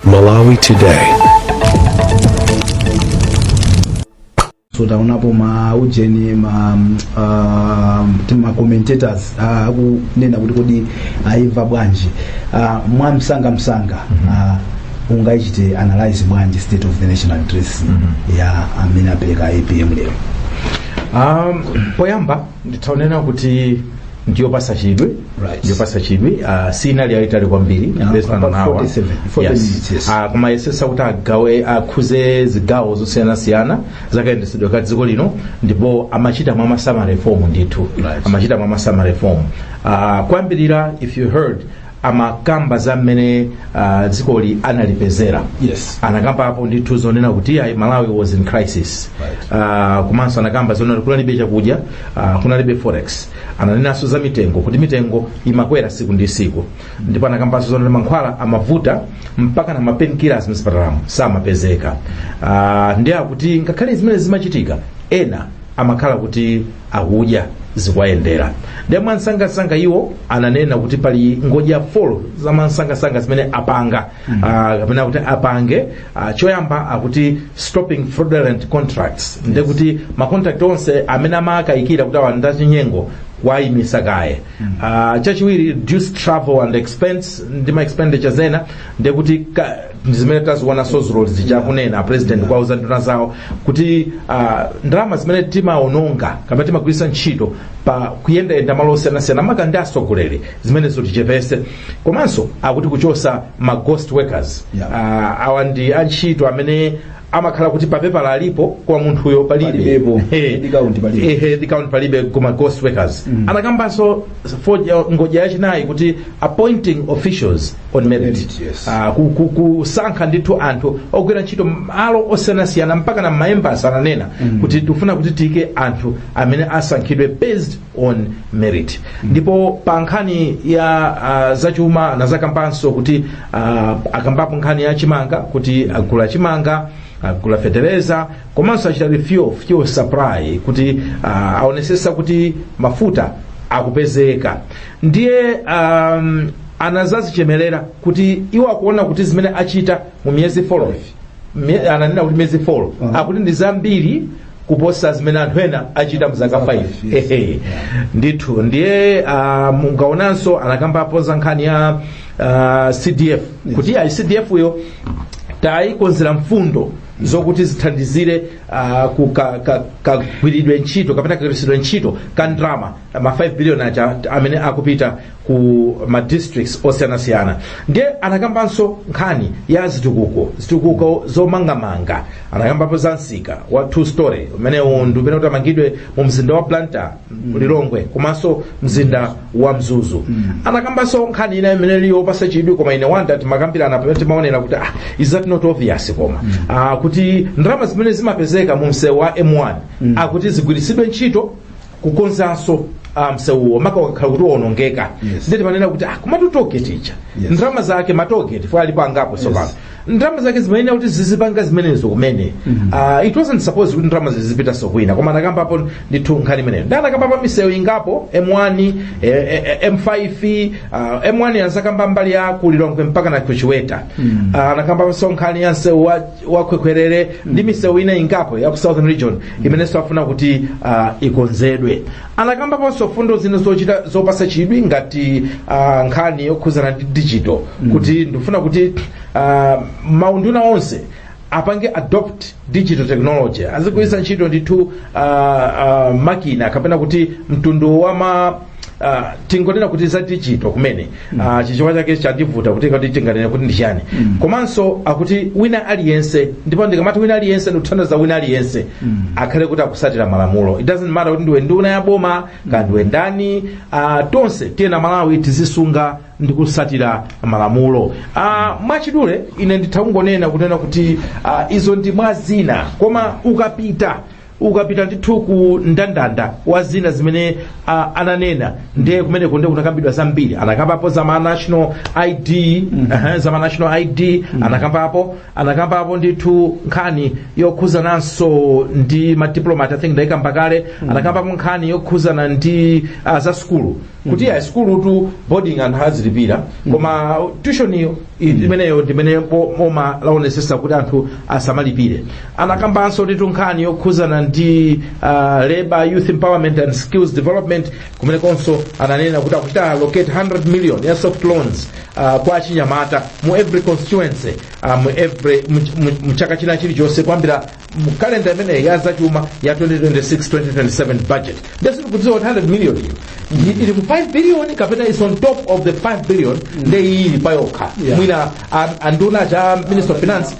Malawi Today. So taonapo ma ujeni ma ma commentators akunena kuti kodi aimva bwanji mwa msanga msanga ungaichite analyze bwanji State of the Nation Address ya amene apereka APM lero? Poyamba nditaonena kuti ndiyopasa chidwi. Ndiyopasa chidwi. Sinali yayitali kwambiri, less than about an hour. 47, 40 minutes, yes. Koma yesesa kuti agawe, akhuze zigawo zosiyanasiyana zakayendetsedwe ka dziko lino, ndipo amachita mwa ma summary form ndithu. Amachita mwa ma summary form. Kwambirira, if you heard, amakamba za mmene dzikoli analipezera. Anakambapo ndithu zonena kuti ayi, Malawi was in crisis. Komanso anakamba zonena kuti kunalibe chakudya, kunalibe forex. Ananenanso za mitengo, kuti mitengo imakwera siku ndi siku, ndipo anakambanso zonena kuti mankhwala amavuta, mpaka na ma painkillers mzipatalamo samapezeka. Ndi akuti ngakhale zimene zimachitika, ena amakhala kuti akudya, zikuwayendera. Ndiye mwansangasanga iwo ananena kuti pali ngodya 4 za mwansangasanga zimene apanga, kapena kuti apange. Choyamba akuti stopping fraudulent contracts, ndiye kuti ma contract onse amene amakayikira kuti awa ndachinyengo, kuwayimisa kaye. Chachiwiri, reduce travel and expense ndi ma expenditures ena, ndiye kuti ndi zimene taziona dzulo zichakunena president kwauza nduna zawo kuti ndalama zimene timaononga kapena timagwiritsa ntchito pa kuyendayenda malo osiyanasiyana, maka ndi atsogoleri, zimenezo tichepese. Komanso akuti kuchosa ma ghost workers. Awa ndi antchito amene amakhala kuti papepala alipo koma munthuyo palibe. Palibepo. Head count palibe. Head count palibe, koma ghost workers. Anakambanso ngodya yachinayi kuti appointing officials on merit. Merit, yes. Kusankha ndithu anthu ogwira ntchito malo osiyanasiyana, mpaka na ma embassy ananena kuti tikufuna kuti tiyike anthu amene asankhidwe based on merit. Ndipo pa nkhani ya zachuma anazakambanso kuti akambapo nkhani ya chimanga, kuti agula chimanga, agula fetereza, komanso achita refuel, fuel supply, kuti aonesesa kuti mafuta akupezeka. Ndiye anazazichemerera kuti iwo akuona kuti zimene achita mu miyezi 4, ananena kuti miyezi 4, akuti ndi zambiri kuposa zimene anthu ena achita mzaka 5. Ehe. Ndithu. Ndiye mungaonanso anakambapo za nkhani ya CDF, kuti ayi, CDF yo tayikonzera mfundo zokuti zithandizire ku kagwiridwe ntchito kapena kagwiritsidwe ntchito ka ndalama ma 5 billion aja amene akupita ku ma districts osiyanasiyana. Ndiye anakambanso nkhani ya zitukuko, zitukuko zomangamanga. Anakambapo za msika wa two story umene ndi umene utamangidwe mu mzinda wa Blantyre, Lilongwe komanso mzinda wa Mzuzu. Anakambanso nkhani ina imene ili yopasa chidwi, koma ine wanda timakambirana pamene timaonera kuti ah, is that not obvious? Koma kuti ndalama zimene zimapezeka mu msewu wa M1 akuti zigwiritsidwe ntchito kukonzanso msewuwo, maka ukakhala kuti wonongeka. Ndiye timanena kuti ah, komatu tollgate ija, ndalama zake, ma tollgate fo alipo angapo tsopano, ndalama zake zimayenera kuti zizipanga zimenezo kumene. It wasn't supposed kuti ndalama zizipita kwina, koma anakambapo ndithu nkhani imeneyo. Ndi anakambapo misewu ingapo, M1, M5, M1 anazakamba mbali ya ku Lilongwe mpaka na kuChiweta. Anakambaponso nkhani ya msewu wa Khwekhwerere ndi misewu ina ingapo ya ku Southern Region imenenso afuna kuti ikonzedwe. Anakambaponso fundo zina zochita zopasa chidwi ngati nkhani yokhuzana ndi digital, kuti ndifuna kuti maunduna onse apange adopt digital technology, azigwiritsa ntchito ndithu makina kapena kuti mtundu wa ma tingonena kuti za digital kumene. Chichewa chake chandivuta kuti tinganene kuti ndi chani. Komanso akuti wina aliyense, ndipo ndikamati wina aliyense ndikuthandiza wina aliyense, akhale kuti akusatira malamulo. It doesn't matter kuti ndiwe nduna ya boma kaya ndiwe ndani, tonse tiyena Malawi tizisunga ndi kusatira malamulo. Mwachidule ine nditha kungonena kunena kuti izo ndi mwa zina, koma ukapita Ukapita ndithu ku ndandanda wa zina zimene ananena, ndiye kumeneko ndiye kunakambidwa zambiri. Anakambapo za ma national ID, za ma national ID. Anakambapo ndithu nkhani yokhuzananso ndi ma diplomat, I think ndayikamba kale. Anakambapo nkhani yokhuzana ndi za skulu, kuti ya skulu tu boarding anthu azilipira, koma tuition iyo imeneyo ndimene boma laonesesa kuti anthu asamalipire. Anakambanso ndithu nkhani yokhuzana ndi labor, youth empowerment and skills development. Kumenekonso ananena kuti akuchita allocate 100 million ya soft loans kwa achinyamata mu every constituency, mu every mu chaka china chilichonse kuyambira mu kalenda imeneyi ya zachuma ya 2026-2027 budget. Ndesikudziwa kuti 100 million iyo ili mu 5 billion kapena is on top of the 5 billion, nde iyi ili payokha. Mwina anduna cha Minister of Finance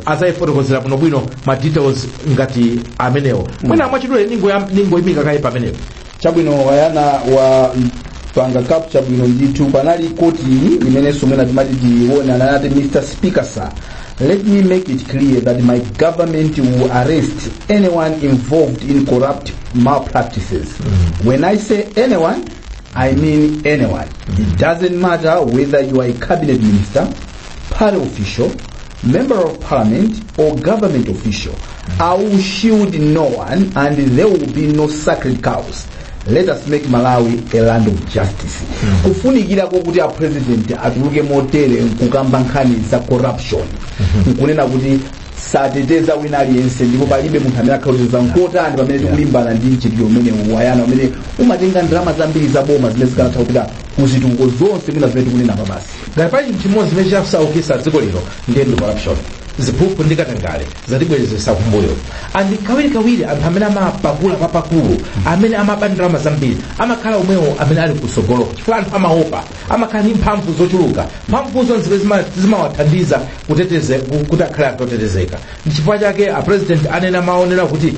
azayifotokozera bwinobwino ma details ngati amenewo. Mwina mwachidule ningoyimika kaye pamenepo. Chabwino, wayana wa panga capture bwino ndithu. Panali quote iyi imenenso mwina timati tione. Anati, "Mr Speaker, sir, let me make it clear that my government will arrest anyone involved in corrupt malpractices. When I say anyone, I mean anyone. It doesn't matter whether you are a cabinet minister, party official, member of parliament or government official. I will shield no one and there will be no sacred cows. Let us make Malawi a land of justice." Kufunikirako kuti a president atuluke motere nkukamba nkhani za corruption, nkunena kuti sateteza wina aliyense ndipo palibe munthu amene akhalozeza, nkotani pamene tikulimbana ndi mchitidwe umene wayana, umene umatenga ndalama zambiri za boma zimene zikanatha kupita kuzitukuko zonse mwina zimene tikunena pa basi. Ngati pali chinthu chimodzi chimene chasaukitsa dziko lino, ndiye ndi corruption. Ziphuphu ndi katangale zatibwerezesa kumbuyo, and kawirikawiri anthu amene amapakula papakulu, amene amaba ndalama zambiri, amakhala omwewo amene ali kusogolo, chifukwa anthu amaopa, amakhala ndi mphamvu zochuluka. Mphamvuzo zimene zimawathandiza kuteteze kuti akhale anthu otetezeka. Nchifukwa chake a president anena maonera kuti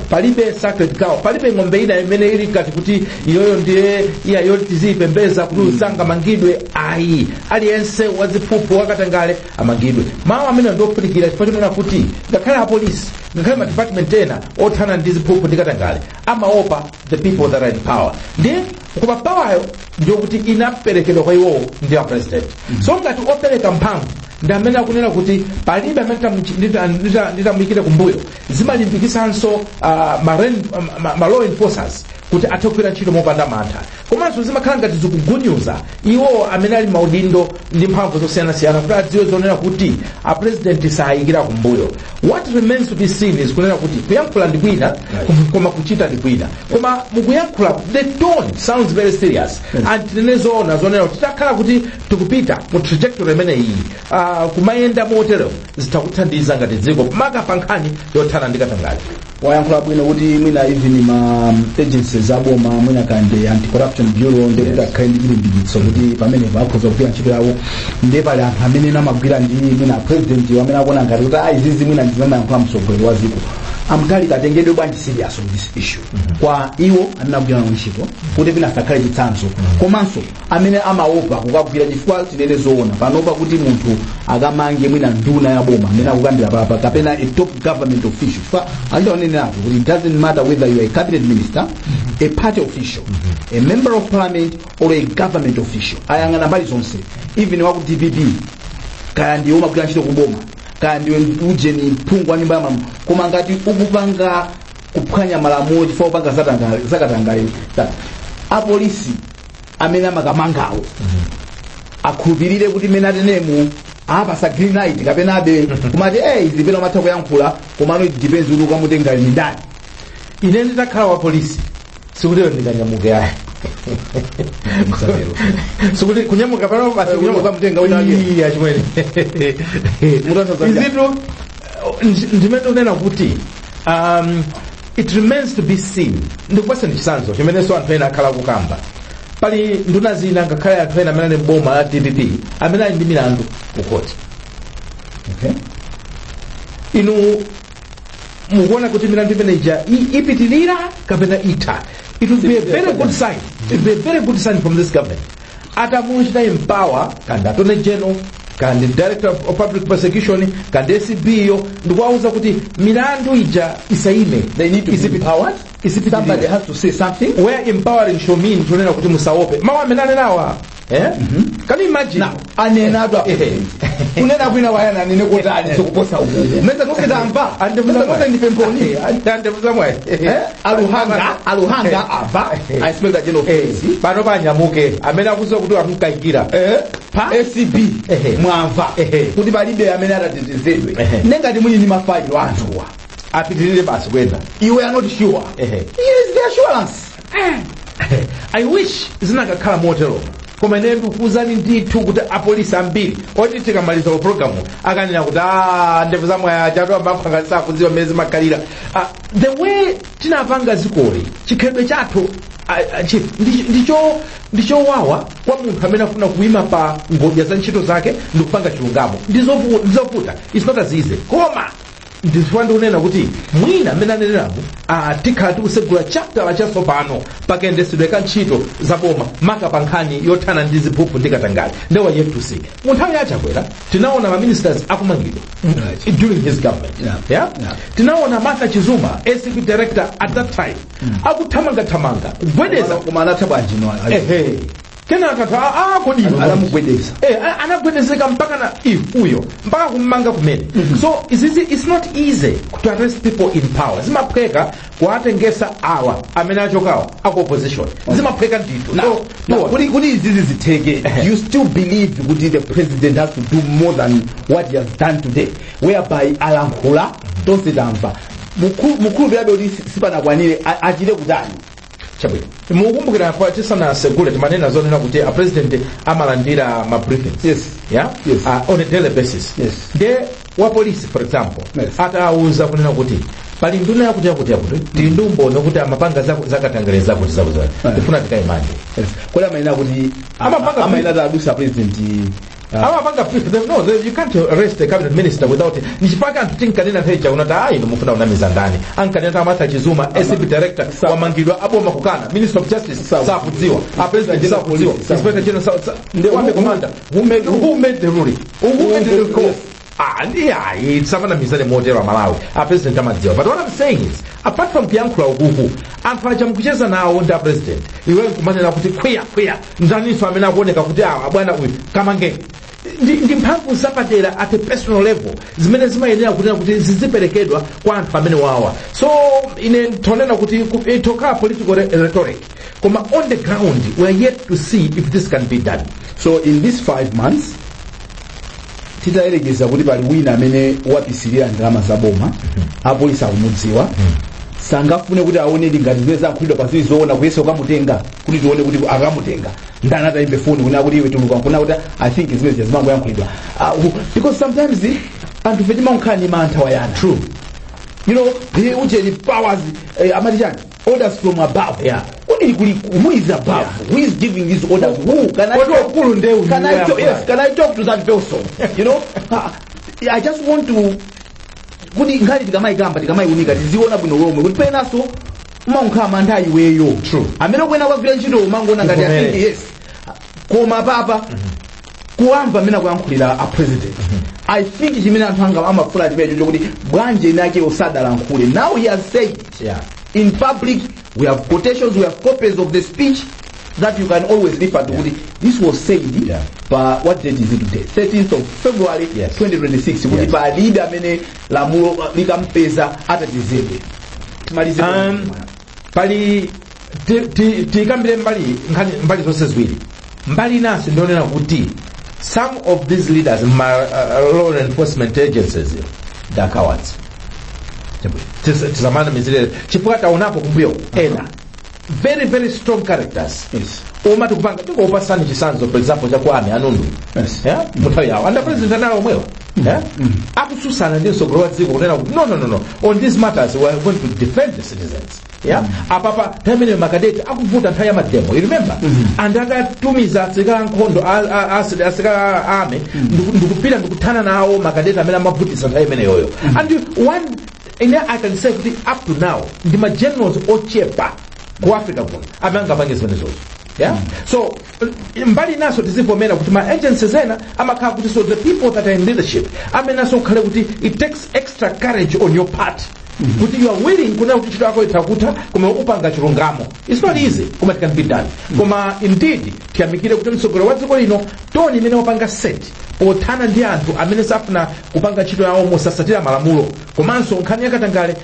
palibe sacred cow, palibe ng'ombe ina imene ili ngati kuti iyoyo ndiye iyayo tiziyipembeza kuti usangamangidwe. Ayi, aliyense waziphuphu, wakatangale amangidwe. Mawu amene ndiofunikira, chifukwa chonena kuti ngakhale apolisi, ngakhale ma department ena othana ndi ziphuphu ndi katangale amaopa the people that are in power. Ndi koma poweryo ndiyokuti inaperekedwa kwa iwowo ndi a president. So ngati opereka mphamvu ndi amene akunena kuti palibe amene nditamuyikire kumbuyo, zimalimbikisanso ma law enforcers kuti athe kugwira ntchito mopanda mantha. Komanso zimakhala ngati zikugunyuza iwo amene ali maudindo ndi mphamvu zosiyanasiyana kuti adziwe zonena kuti a president sayikira kumbuyo. What remains to be seen is kunena kuti kuyankhula ndi kwina, koma kuchita ndi kwina. Koma mukuyankhula, the tone sounds very serious, and tinene zoona zonena kuti titakhala kuti tikupita mu trajectory imeneyi, kumayenda motero, zitha kuthandiza ngati dziko, maka pa nkhani yothana ndi katangale. Wayankhula bwino kuti mwina even ma agencies aboma, mwina kandi Anti-Corruption Bureau, ndi kuti akhale ndi chilimbikitso kuti pamenepo akhoza kugwira ntchito yawo. Ndiye pali anthu amene amagwira ndi mwina president, amene akuona ngati kuti ayi, izizi mwina ndizamayankhula mtsogoleri wa dziko. Amtali katengedwe bwanji serious on this issue kwa iwo amene akugwira nawo ntchito, kuti pina asakhale chitsanzo, komanso amene amaopa kukagwira? Chifukwa tinene zoona, panopa kuti munthu akamange mwina nduna ya boma amene akukambira papa, kapena a top government official, chifukwa andiwaneneratu kuti it doesn't matter whether you are a cabinet minister, a party official, a member of parliament or a government official, ayang'ana mbali zonse. Even waku DPP, kaya ndiwe umagwira ntchito kuboma, kaya ndiwe ujeni phungu wa nyumba ya malamulo, koma ngati ukupanga kuphwanya malamulo chifukwa upanga zakatangale, apolisi amene amakamangawo akhulupirire kuti mmene atenemu apasa green light, kapena abe kumati izi pena umatha kuyankhula, komano it depends kuti ukamutenga ni ndani. Ine nditakhala wa polisi, sikutero ndinganyamuke ayi. Msatero. Sikuti kunyamuka pano basi. Ukamutenga wina wake. Iya, chimwene. Mutanthauza chani? Izitu ndimene unena kuti it remains to be seen. Ndikupaseni chitsanzo chimenenso anthu ena akhala kukamba. Pali nduna zina, ngakhale anthu ena amene ali mboma la DPP, amene ali ndi milandu ku khoti. Inu mukuona kuti milandu imeneja ipitirira kapena itha? It would be a very good sign, it would be a very good sign from this government atamuchita empower kandi attorney general. Kandi Director of Public Prosecution, kandi ACB yo, ndikuwauza kuti milandu ija isaime. They need to be empowered. Isipitirire. Somebody has to say something. Where empowering should mean tunena kuti musaope mawu amene anenawa, eh? Can you imagine? Now, anenatu a president kunena kwina wayana anene kuti ani sikuposa uku meza tonse tamva, meza tonse ndife mboni. Andebuzamwe. Eh? Aluhanga ava Inspector General of Police. Pano panyamuke amene akuziwa kuti akumkayikira. Eh? Pa? ACB. Mwamva kuti palibe amene atatetezedwe. Nengati muli ndi mafailo anthuwa, apitirire basi kuyenda. Iwe are not sure. Here is the assurance. I wish zinakakhala motero, koma ine ndikukuwuzani ndithu kuti apolisi ambiri oti tikamaliza ku programu akanena kuti, "Ah, ndevu zamwe chatu amaphanga sakudziwa mmene zimakhalira." Ah, the way tinapanga zikoli, chikhalidwe chathu, chief, ndichowawa kwa munthu amene afuna kuyima pa ngodya za ntchito zake ndikupanga chilungamo. Ndizovuta, it's not as easy. Koma ndifuna ndikunena kuti mwina amene aneneramu, tikhala tikusegula chapter chatsopano pakendesedwe ka ntchito za boma, maka pa nkhani yothana ndi ziphuphu ndi katangale. Ndewa yet to see. Mu nthawi ya Chakwera tinaona ma ministers akumangidwa during his government. Yeah? Yeah. Tinaona Martha Chizuma, ACB director at that time, akuthamangathamanga kugwedeza. Koma anatha bwanji no? Ehe, kenaka anthu kodi Anamugwedeza. Eh, anagwedezeka mpaka na uyo mpaka kummanga kumene. So izizi, it's not easy to arrest people in power. Zimaphweka kuwatengesa awa amene achokawa aku opposition, zimaphweka ndithu. Now, So, now, no. kuti izizi zitheke, do you still believe kuti the president has to do more than what he has done today, whereby alankhula, tonse tamva? Mukhulupirabe kuti sipanakwanire, achite kutani? Chabwino, mukumbukira kwa tisanasegule timanena zonena kuti a president amalandira ma briefings? Yes. Yeah? Yes. On a daily basis. Yes. Nde wa polisi, for example, atawuza kunena kuti pali nduna yakuti yakuti yakuti, tili ndi umboni kuti amapanga zakatangale zakuti zakuti, tifuna tikayimange. Yes. Kodi amayenera kuti Amapanga amayenera kuti adusa president? Amapanga no, you can't arrest a cabinet minister without. Nchipaka anthu tinkanena nthawi chakunati, ayi, mufuna kunamiza ndani? Ankanena Martha Chizuma, ACB director, wamangidwa, aboma kukana, Minister of Justice sakudziwa, a president sakudziwa, Inspector General wame commander. Who made the ruling? Who made the call? Ah, ndi ayi, tisamanamizane motero. Malawi, a president amadziwa. But what I'm saying is, apart from kuyankhula ukuku, anthu aja mukucheza nawo ndi a president, iwe nkumanena kuti kwiya kwiya, ndaninso amene akuoneka kuti awa bwana uyu kamangeni? Ndi mphamvu zapadera at a personal level zimene zimayenera kunena kuti ziziperekedwa kwa anthu amene wawa. So ine tonena kuti itokhala political rhetoric, koma on the ground we are yet to see if this can be done. So in these 5 months, titayerekeza kuti pali wina amene wapisirira ndalama za boma, apolisi akumudziwa, sangafune kuti aonedi ngati zimene zankhulidwa pa zili zoona, kuyesa kukamutenga, kuti tione kuti akamutenga ndani, atayimbe foni kuna kuti iwe tuluka, kuna kuti I think zimene zimangoyankhulidwa? Because sometimes anthu fe timakhala ndi mantha wayana. True. The ujeni powers, amati chani, orders from above. Kodi kuli who is above? Who is giving these orders? Who can I Kodi wakulu ndewu? Can I talk, yes, can I talk to that person? I just want to kuti nkhani tikamayikamba, tikamayiunika, tiziona bwino lomwe kuti penaso umankhala mantha iweyo True. amene ukuyena kukagwira ntchito, umangoona ngati I Uvomere. think yes. Koma papa kuwamva amene akuyankhulira a president, I think chimene anthu anga amafuna chimenecho, chokuti bwanji ene ake osadalankhule? Now he has said it in public. We have quotations, we have copies of the speech that you can always refer to, kuti this was said pa, what date is it today, 13th of February 2026, kuti palibe amene lamulo likampeza atatizedwe. Timalize. Pali tikambire mbali nkhani, mbali zonse ziwiri. Mbali inanso ndionena kuti some of these leaders ma law enforcement agencies, they are cowards. Tisamana mizire, chifukwa taonapo kumbuyo ena very very strong characters omati kupanga. Tikupasani chisanzo, for example, cha Kwame Anundu. Yeah? Munthawi yawo anda president anali omwewa, yeah? Akutsutsana ndi mtsogoleri wa dziko kunena kuti, "No, no, no, no, on these matters we are going to defend the citizens." Yeah? Apapa nthawi imene makadeti akuvuta, nthawi ya ma demo, you remember, and akatumiza asilikali ankhondo, asilikali army, ndikupita ndikuthana nawo makadeti amene amavutisa nthawi imeneyoyo. And one ine I can say kuti up to now ndi ma generals ochepa ku Africa kuno amene angapange zimenezozo. Yeah, so mbali naso tizivomera kuti ma agencies ena amakhala kuti, so the people that are in leadership amenanso kukhale kuti it takes extra courage on your part kuti you are willing kunena kuti ntchito yako itha koma upanga chilungamo. It's not easy, koma it can be done. Koma indeed tiyamikire kuti mtsogoleri wa dziko lino, tone imene wapanga set pothana ndi anthu amene safuna kupanga ntchito yawo mosasatira malamulo komanso nkhani yakatangale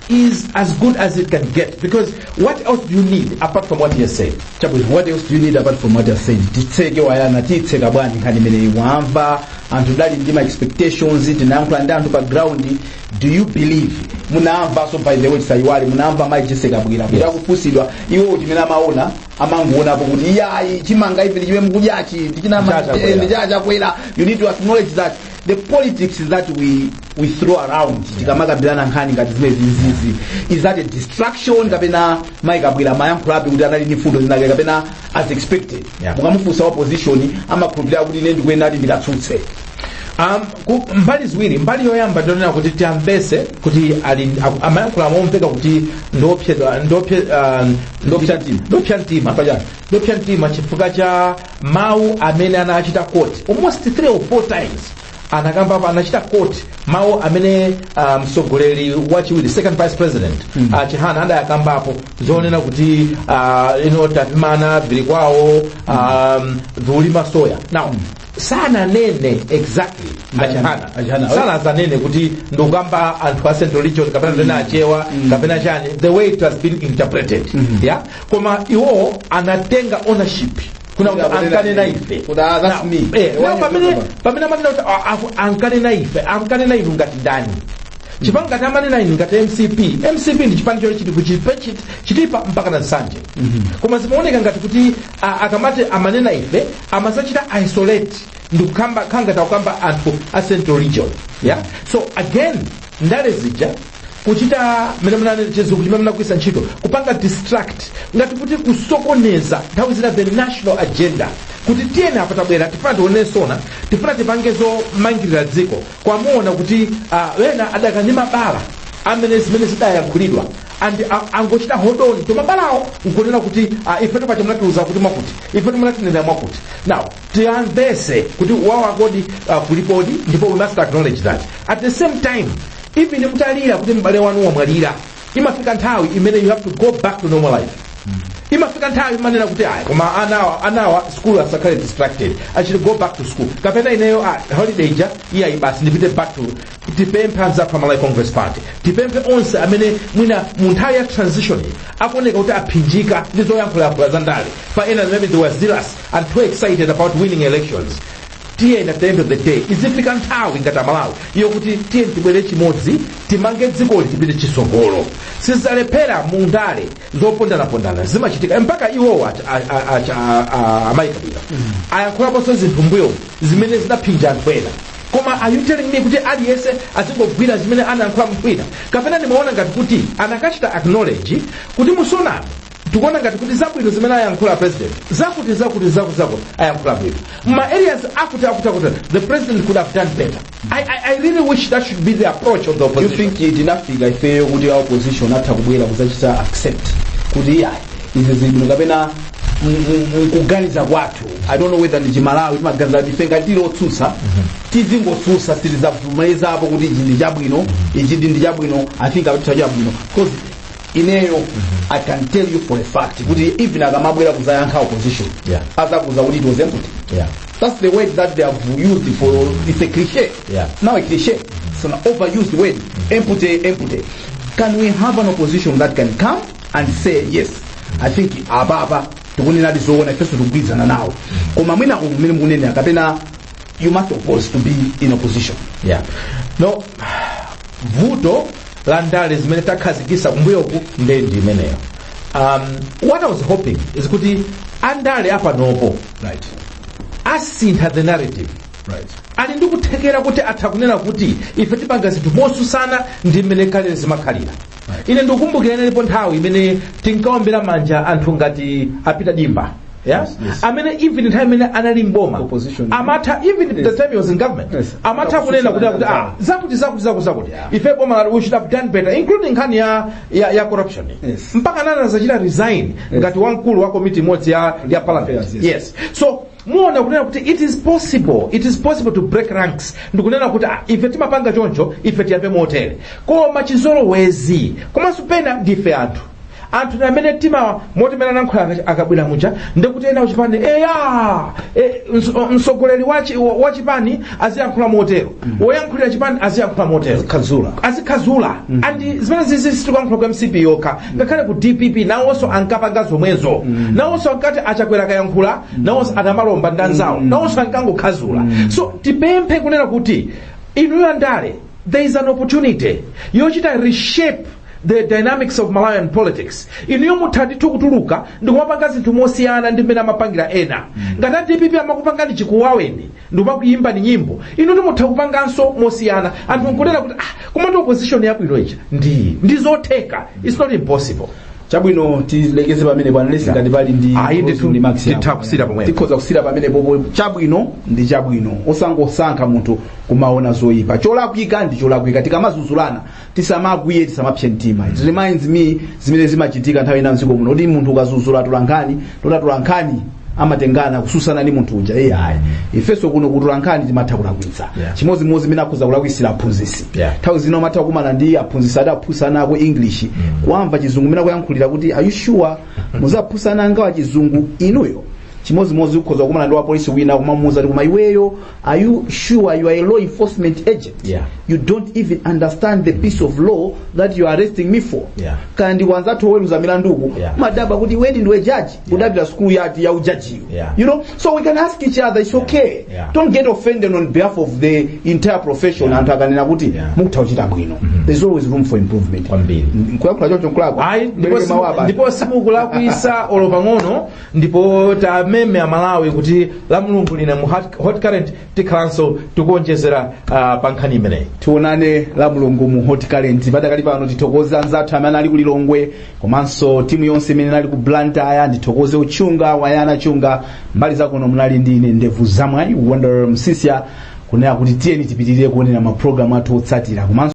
is as good as it can get, because what else do you need apart from what he has said? Chabwino, what else do you need apart from what you have said? Titseke wayana, titseka bwanji nkhani imeneyi? Wamva anthu dali ndi ma expectations, tinayankhula ndi anthu pa ground. Do you believe, munamvanso, by the way, tisayiwale, munamva mayi Jessie Kabwila kuti akufunsidwa iwo chimene amaona, amangonapo kuti iyayi, chimanga ife chimene mukudyachi Chachakwera. Ndichachakwera. You need to acknowledge that the politics that we throw around tikamakambirana nkhani ngati zimene zizizi, is that a distraction, kapena mayi Kabwila mayankhulabe kuti anali ndi mfundo zinake, kapena as expected mukamufunsa wa opposition amakhulupirira kuti ine ndikuyenda ati ndikatsutse? Mbali ziwiri. Mbali yoyamba ndionena kuti tiyambese kuti ali amayankhula momveka kuti ndopyedwa, ndopye Ndopsa mtima. Ndopsa mtima. Pachani? Ndopsa mtima chifukwa cha mawu amene anachita quote almost three or four times. Anakamba, anachita quote mawu amene mtsogoleri wachiwiri, second vice president, Chihana adayakambapo zonena kuti ino tapimana vili kwawo viulima soya. Now sananene exactly achihana. Achihana. Sanazanene kuti ndikukamba anthu a Central Region kapena ndena Achewa kapena chani, the way it has been interpreted, yeah, koma iwo anatenga ownership kuna kuti ankanena ife. Kuti, ah, that's Now, me. Now pamene amanena kuti ankanena ife, ankanena inu ngati ndani? Chipani ngati amanena inu ngati MCP, MCP ndi chipani choti chili kuchipe Chitipa mpaka na Nsanje, koma zimaoneka ngati kuti akamati amanena ife amasachita isolate ndikukamba khangati akukamba anthu a Central Region. Yeah, so again ndale zija kuchita mene munanena chizungu chimene munagwisa ntchito, kupanga distract, ngati kuti kusokoneza nthawi zina the national agenda, kuti tiyeni apa tabwera, tifuna tione sona, tifuna tipange zomangirira dziko, kwamuona kuti ena adakani mabala amene zimene zidayankhulidwa and angochita hold on to mabalawo nkunena kuti ife topacha munatiuza kuti mwakuti, ife munatinena mwakuti. Now tiyamvese kuti wawakodi kulipodi, ndipo we must acknowledge that. At the same time, even mutalira kuti m'bale wanu wamwalira, imafika nthawi imene you have to go back to normal life. Imafika nthawi imanena kuti ayi, koma anawa school asakhale distracted, achite go back to school, kapena ineyo holiday ija iyayi, basi ndipite back to. Tipemphe anzathu Amalawi Congress Party, tipemphe onse amene mwina mu nthawi ya transition akuoneka kuti aphinjika ndi zoyankhulayankhula za ndale pa ena, maybe they were zealous and too excited about winning elections. Tiyeni, at the end of the day, izifika nthawi ngati Amalawi iyo kuti tiyeni tibwere chimodzi, timange dzikoli, tipite chisogolo. Sizalephera mu ndale, zopondanapondana zimachitika, mpaka iwowo amayi Kabwila ayankhulaponso zinthu mbuyo zimene zinaphinja anthu ena. Koma are you telling me kuti aliyense azingogwira zimene anayankhula munthu wina? Kapena ndimaona ngati kuti anakachita acknowledge kuti musonano tikuona ngati kuti zabwino zimene ayankhula president, zakuti zakuti zakuti zakuti ayankhula bwino, ma areas akuti akuti akuti the president could have done better. I really wish that should be the approach of the You opposition. think tinafika ifeyo kuti opposition atha kubwera kuzachita accept kuti iyayi, izi zili bwino, kapena mkuganiza kwathu, I don't know whether ndi Chimalawi, timaganiza kuti ife ngati tili otsutsa tizingotsutsa, sitizavomerezapo kuti ichi ndi chabwino, ichi ndi chabwino? I think akuti chabwino because ineyo I can tell you for a fact kuti even akamabwera kuzayankha opposition azakuza kuti it was empty. That's the word that they have used for, it's a cliche. Now a cliche. It's an overused word. Empty, empty. Can we have an opposition that can come and say, "Yes, I think ababa tikunena zoona, ifeso tikugwirizana nawo," koma mwina umu mmene mukunenera, kapena you must oppose to be in opposition? Yeah, no, vuto la ndale zimene takhazikisa kumbuyoku nde ndi imeneyo. What I was hoping is kuti andale apanopo asintha the narrative. Ali ndi kuthekera kuti atha kunena kuti ife tipanga zinthu mosusana ndi mmene kale zimakhalira. Ine ndikukumbukira inalipo nthawi imene tinkaombera manja anthu ngati apita Dimba. Yeah? Yes. Amene even nthawi imene anali mboma, Opposition. amatha, even the time he was in government, amatha kunena kuti ah, zakuti, zakuti, zakuti, zakuti, ife boma we should have done better, including nkhani ya corruption. Mpaka nana azachita resign ngati wamkulu wa komiti imodzi ya parliament. Affairs, yes. Yes, so muona kunena kuti it is possible, it is possible to break ranks ndikunena kuti, ah, ife timapanga choncho, ife tiyambe motere. Koma chizolowezi, komanso pena ndife anthu, anthu amene tima moti mene anankhula akabwera muja, ndikuti ena uchipani eya, mtsogoleri wa chipani aziyankhula motero, woyankhulira chipani aziyankhula motero. Khazula. Azikhazula. And zimene zizi sitikuyankhula ku MCP yokha, ngakhale ku DPP nawonso ankapanga zomwezo. Nawonso ankati achakwera akayankhula, nawonso anamalomba ndi anzawo, nawonso ankangokhazula. So tipemphe kunena kuti inuyo andale, there is an opportunity yochita reshape the dynamics of Malawian politics. Inuyo mutha ndithu kutuluka ndikumapanga zinthu mosiyana ndi mmene amapangira ena. Ngati a DPP amakupangani chikuwaweni ndikumakuyimba ni nyimbo, inu ndi mutha kupanganso mosiyana, anthu nkunena kuti, ah, koma ndi opposition yabwino ija. Ndi zotheka, it's not impossible. Chabwino, tilekeze pamene bwana lesi, ngati pali ndi Ayi, ndithu, ndi marks yako. titha kusira pomwepo. Tikhoza kusira pamene popo. Chabwino ndi chabwino, osangosankha munthu kumaona zoyipa. Cholakwika ndi cholakwika. Tikamazuzulana tisamakwiye, tisamapse mtima. It reminds me zimene zimachitika nthawi ina mdziko muno, kuti munthu ukazuzula atolankhani, atolankhani amatengana kususana ndi munthu uja. Iye ayi, ifenso kuno kutolankhani timatha kulakwitsa. Chimodzimodzi imene akhoza kulakwisira aphunzitsi. Nthawi zino amatha kukumana ndi aphunzitsi ati aphunzitsa ako English, kuamva Chizungu imene akuyankhulira kuti, "Are you sure muzaphunzitsa angawa Chizungu inuyo?" Chimodzimodzi ukhoza kukumana ndi wapolisi wina kumamuuza kuti, "Koma iweyo, are you sure you are a law enforcement agent? You don't even understand the piece of law that you are arresting me for." Kandi wanzathu oweruza milanduku, madaba kuti iwe ndiwe judge, udapita skulu yati ya ujajiyo? So we can ask each other, it's okay. Don't get offended on behalf of the entire profession anthu akanena kuti mukutha kuchita bwino. There's always room for improvement. Kwambiri. Nkuyankhula choncho nkulakwa? Ayi, ndipo Bereke mawu apa. Ndipo simukulakwisa olo pang'ono. Ndipo tameme Amalawi kuti la Mulungu lina mu Hot Current tikhalanso tikuonjezera pa nkhani imeneyi. Tionane la Mulungu mu Hot Current. Padakali pano tithokoze anzathu amene ali ku Lilongwe komanso timu yonse imene inali ku Blantyre. Ndithokoze Uchunga Wayana Chunga. Mbali zakuno munali ndi ine Ndevu Zamwayi Wonder Msisya, kunena kuti tiyeni tipitirire kuonera mapulogalamu athu otsatira komanso